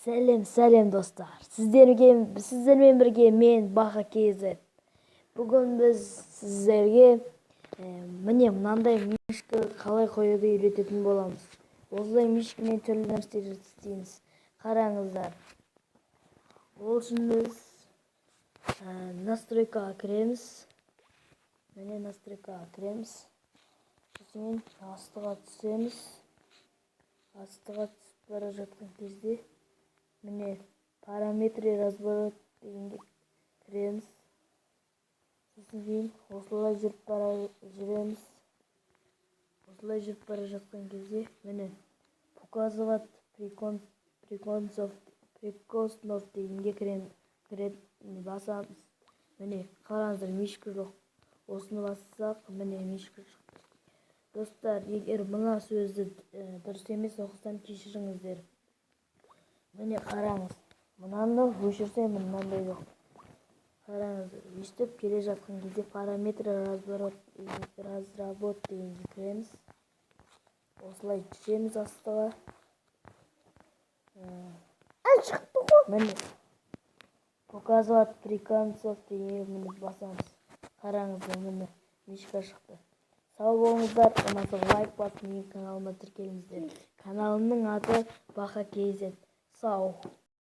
Сәлем, сәлем, достар! Сіздермен бірге мен, Баха KZ. Бүгін біз сіздерге міне, мынандай мишка қалай қоюды үйрететін боламыз. Осылай мишкамен түрлі нәрселер істейміз. Қараңыздар. Ол үшін біз настройкаға кіреміз. Міне, настройкаға кіреміз. Сосын астыға түсеміз. Астыға түсіп бара жатқан кезде, міне, «Параметры разработки» дегенге кіреміз. Сосын кейін осылай жүріп бара жүреміз. Осылай жүріп бара жатқан кезде, міне, «Показывать прикосновение» дегенге кірем, кірет басамыз. Міне, қараңыздар, мишка жоқ. Осыны бассақ, міне, мишка шықты. Достар, егер мына сөзді дұрыс емес оқысам, кешіріңіздер. Міне, қараңыз, мынаны өшірсем, мынандай жоқ. Қараңыз, өйстіп келе жатқан кезде «Параметры разработки» дегенге кіреміз. Осылай түсеміз астыға. Ән шықты ғой. Міне, «Показывать прикосновение» дегенге, міне, басамыз. Қараңыздар, міне, мишка шықты. Сау болыңыздар! Ұнаса, лайк басып, менің каналыма тіркеліңіздер. Каналымның аты Баха KZ. Сау.